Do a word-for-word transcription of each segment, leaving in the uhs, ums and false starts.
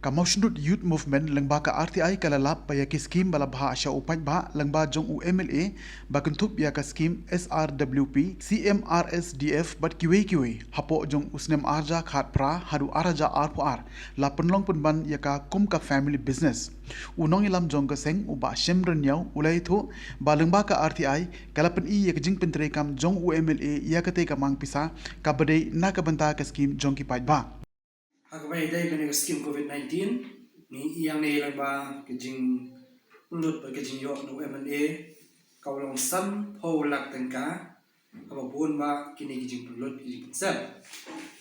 Ka Mawshynrut Youth Movement lyngba ka R T I ka la lap ba ïa ki skim ba la bha sha u paidbah lyngba jong u M L A ba kynthup ïa ka skim S R W P, C M R S D F bad kiwei kiwei hapoh jong u snem arhajar khatphra haduh arhajar arphew ar la pynlong pynban ïa ka kum ka family business. U nongïalam jong ka seng u Bah Shemrynñiaw u la ïathuh ba lyngba ka R T I ka la pyni ïa ka jingpyntreikam jong u M L A ïa katei ka mang pisa kaba dei na ka bynta ka skim jong ki paidbah. Ha kaba ïadei bad ka skim covid nineteen, ngi ïa ngi lyngba ka jingpynlut bad ka jingïoh na u M L A kaba long sanphew lak tyngka, kaba bun ba kine ki jingpynlut ki jingpynsep.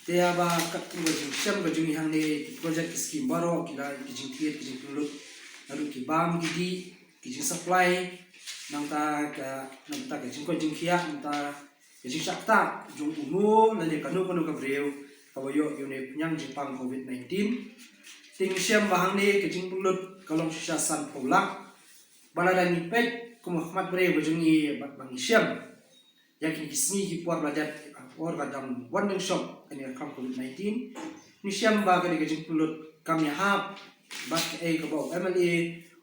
Te haba katkum ka jingshem ka jong ngi hangne, ki project ki skim baroh ki la, ki jingkit ki jingpynlut, naduh ki bam ki dih, ki jingsupply, nangta ka, nangta ka jingkoit jingkhiah, nangta ka jingshah ktah jong uno lane kano kano ka briew kaba ïoh ïa une u khñiang jingpang covid nineteen. Te ngi shem ba hangne ka jingpynlut ka long shisha sanphew lak. Ba lada ngi peit kum ka khmat briew ka jong ngi bad ba ngi shem ïa kine ki sngi ki por ba la dep, ka por ba dang wan dang shop kane ka khlam covid nineteen, ngi shem ba kane ka jingpynlut kam ïahap bad kaei kaba u M L A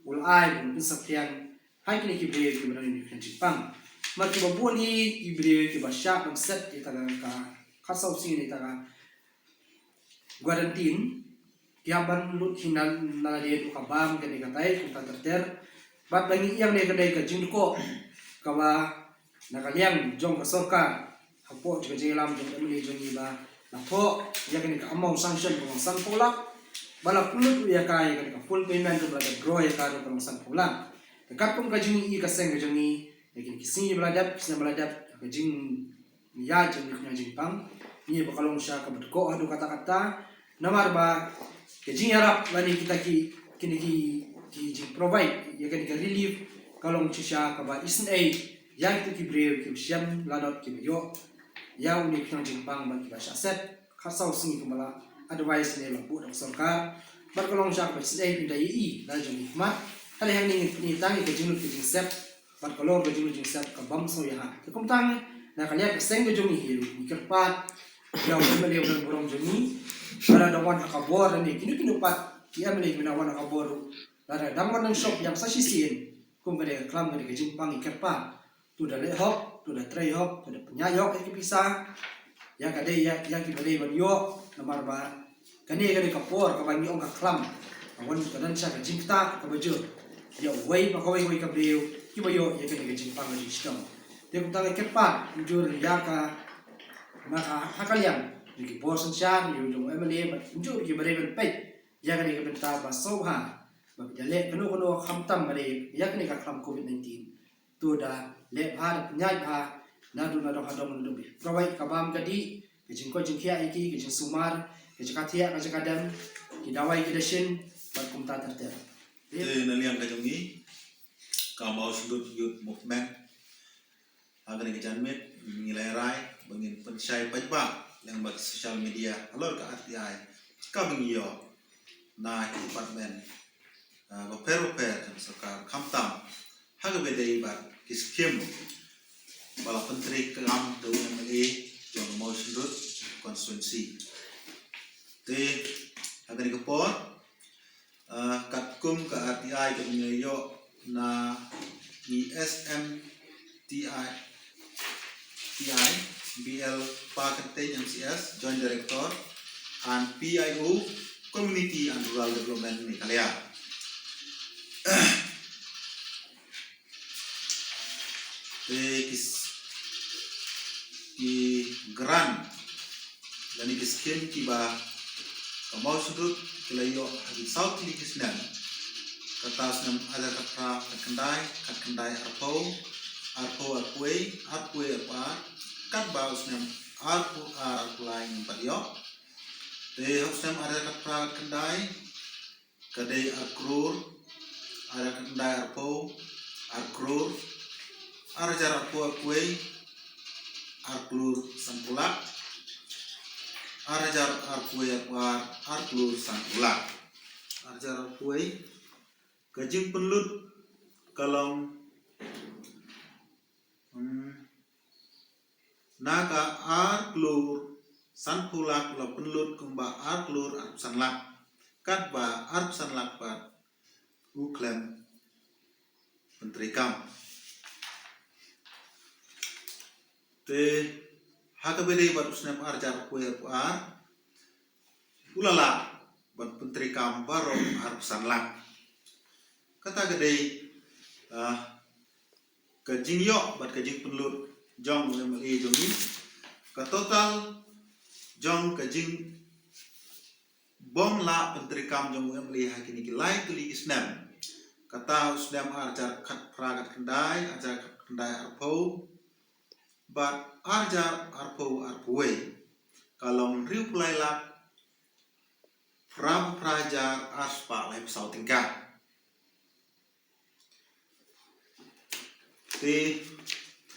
u la ai ban pynsaphriang ha kine ki briew kiba don ïa kane ka jingpang. Namar kiba bun hi ki briew kiba shah ban set ïa kata ka khatsaw sngi ïa kata ka quarantine, ki hap ban lut hi na, na lade ruh ka bam kane katai kumta ter ter. Bad ba ngi ïa kane ka dei ka jingdukok kaba na ka liang jong ka sorkar, hapoh jong ka jingïalam jong ka M L A jong ngi ba la thoh ïa kane ka amount sanction ka long sanphew lak, ba la pynlut ruh ïa ka, ïa kane ka full payment ruh ba la draw ïa ka ruh ka long sanphew lak. Te katkum ka jingïohi ka seng ka jong ngi, ïa kine ki sngi ba la dep, ki snem ba la dep, ka jing ïa jong ngi ka jingpang, ngi ba ka long sha kaba dukok haduh katta katta. Namar ba ka jingïarap lane kita ki, kine ki, ki jing provide ïa kane ka relief ka long shisha kaba isynei ïa kita ki briew kiba shem lanot kiba ïoh ïa une u khñiang jingpang ba kiba shah set khatsaw sngi kumba la advice ne la buh da ka sorkar. Bad ka long shisha kaba isynei pynda ïa i la jong i khmat. Hynrei hangne ngi tang ïa ka jinglut ka jingsep bad ka long ka jinglut jingsep ka bym sngewsih. Te kumta na ka liang ka seng ka jong ngi hi ruh ngi kyrpad ïa u M L A u nongburom jong ngi, lada dang wan ha ka bor ne kino kino pat ki M L A kiba dang wan ha ka bor ruh, lada dang wan dang shop ïa sa shisien kum ka dei ka khlam ka dei ka jingpang, ngi kyrpad to da leh hok, to da trei hok, to da pynïaid hok ïa ki pisa ïa ka dei ïa, ïa kiba dei ban ïoh. Namar ba kane ka dei ka por kaba ngi ong ka khlam ka wan ka don sha ka jingktah kaba jur ïa uwei pa kawei kawei ka briew kiba ïoh ïa kane ka jingpang ka jingshitom. Te kumta nga kyrpad jur ïa ka, na ka, ha ka liang jong ki bor synshar, jong u M L A bad jur kiba dei ban peit ïa kane ka bynta ba sngewbha ba ki da leh kano kano khamtam ba dei ïa kane ka khlam covid nineteen. To da leh bha, da pynïaid bha naduh naduh hadong naduh bi provide ka bam ka dih, ka jingkoit jingkhiah ïa ki, ka jingsumar, ka jaka thiah ka jaka dem, ki dawai ki dashin bad kumta ter ter. Te na liang ka jong ngi ka Mawshynrut Youth Movement, ha kane ka janmiet ngi la rai ba ngin pynshai paidbah lyngba ka social media halor ka R T I kaba ngi ïoh na ki department, ah, bapher bapher jong ka sorkar, khamtam ha kaba dei bad ki skim ba la pyntreikam da u M L A jong Mawshynrut constituency. Te ha kane ka por, ah, katkum ka R T I kaba ngi la ïoh na i S M T I, T I, B L Pakyntein M C S, Joint Director, and P I O, Community and Rural Development, Meghalaya. Te ki s-, ki grant lane ki skim kiba ka Mawshynrut ki la ïoh ha ki saw tylli ki snem, kata snem ar hajar khatphra khatkhyndai, khatkhyndai arphew, arphew arphew wei, arphew wei arphew ar, katba u snem arphew ar arphew lai ngim pat ïoh. Te ha u snem ar hajar khatphra khatkhyndai ka dei ar klur, ar hajar khatkhyndai arphew, ar klur, ar hajar arphew arphew wei, ar klur sanphew lak, ar hajar arphew wei arphew ar, ar klur sanphew lak, ar hajar arphew wei. Ka jingpynlut ka long, hmm, na ka ar klur sanphew lak la pynlut kumba ar klur arphew san lak. katba arphew san lak pat u khlem pyntreikam. Te ha kaba dei bad u snem ar hajar arphew ar, u la lah ban pyntreikam baroh arphew san lak. Kata ka dei, ah, ka jingïoh bad ka jingpynlut jong u M L A jong ngi. Ka total jong ka jingbym lah pyntreikam jong u M L A ha kine ki lai tylli ki snem, kata u snem ar hajar khatphra khatkhyndai, ar hajar khatkhyndai arphew bad ar hajar arphew arphew wei, ka long hynriewphew lai lak phraphew phra hajar arspah laiphew saw tyngka. Te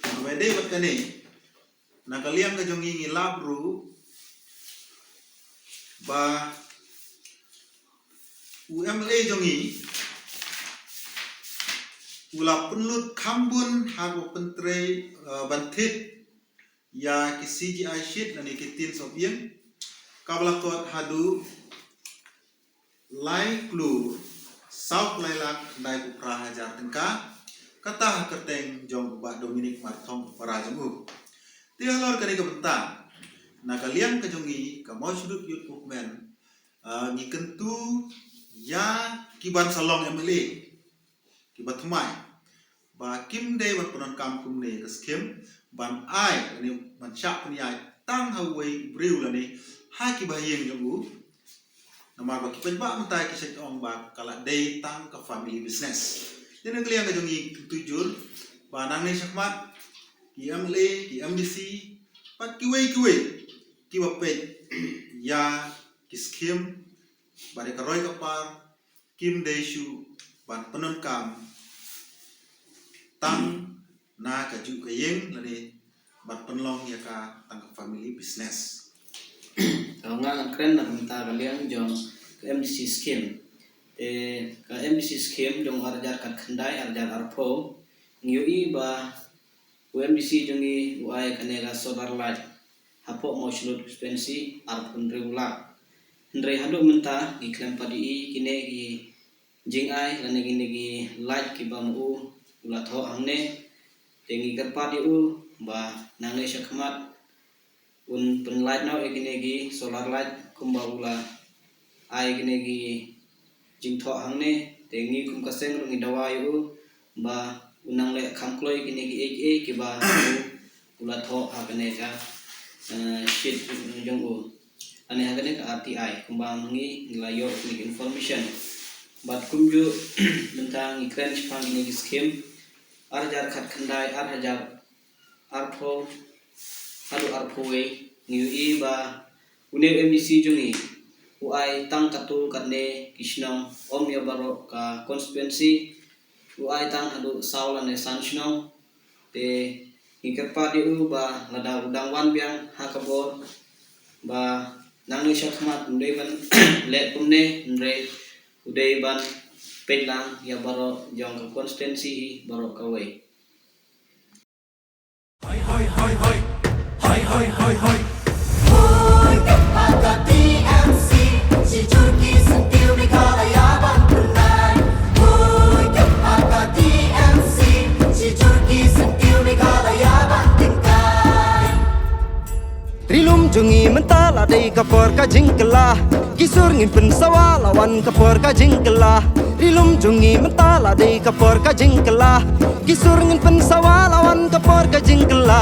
haba dei bad kane, na ka liang ka jong ngi ngi lap ruh ba u M L A jong ngi u la pynlut kham bun ha ka pyntrei, eh, ban thied ïa ki C G I sheet lane ki tins of ïing, kaba la kot haduh lai klur saw phew lai lak khyndai phew phra hajar tyngka, kata ha kyrteng jong u Bah Dominic Marthong, u para jong u. Te halor kane ka bynta, na ka liang ka jong ngi ka Mawshynrut Youth Movement, ah, ngi kyntu ïa ki ban sa long M L A kiba thymmai ba kim dei ban pyndonkam kumne ka skim ban ai lane ban shah pynïaid tang ha uwei u briew lane ha ki bahaïing jong u. Namar ba ki paidbah mynta ki shait ong ba ka la dei tang ka family business. Te na ka liang ka jong ngi kyntu jur ba nangne shakhmat ki M L A, ki M D C bad kiwei kiwei kiba peit ïa ki skim ba dei ka roi ka par, kim dei shuh ban pyndonkam tang na kajuh ka ïing lane ban pynlong ïa ka tang ka family business. Te nga ngan kren na ka bynta ka liang jong ka M D C scheme. Te ka M D C scheme jong ar hajar khatkhyndai ar hajar arphew ngi ïohi ba u M D C jong ngi u ai kane ka solar light hapoh Mawshynrut constituency arphew hynriew lak. Hynrei haduh mynta ngi khlem pat ïohi kine ki jingai lane kine ki light kiba ma u u la thoh hangne. Te ngi kyrpad ïa u ba nangne shakhmat un pynlight noh ïa kine ki solar light kumba u la ai kine ki jingthoh hangne. Te ngi kum ka seng ruh ngi dawa ïa u ba u nang leh kham kloi kine kiei kiei kiba u la thoh ha kane ka, eh, sheet jong u. Lane ha kane ka R T I kumba ma ngi ngi la ïoh kine ki information. Bad kumjuh mynta ngi kren shaphang kine ki scheme ar hajar khatkhyndai, ar hajar arphew haduh arphew wei ngi ïohi ba une u M D C jong ngi u ai tang katto katne ki shnong, ym ïa baroh ka constituency, u ai tang haduh saw lane san shnong. Te ngi kyrpad ïa u ba lada u dang wan biang ha ka bor ba nangne shakhmat um dei ban leh kumne, hynrei u dei ban peit lang ïa baroh jong ka constituency hi baroh kawei. Hoi, hoi, hoi, hoi. Hoi, hoi, hoi, hoi. Hoi, ka T M C, shi jur ki syntiew Meghalaya ban pynlait. Hoi, ka T M C, shi jur ki syntiew Meghalaya ban tyngkai. Ri lum jong ngi mynta la dei ka por ka jingkylla. Ki sur ngin pynsawa la wan ka por ka jingkylla. Ri lum jong ngi mynta la dei ka por ka jingkylla. Ki sur ngin pynsawa la wan ka por ka jingkylla.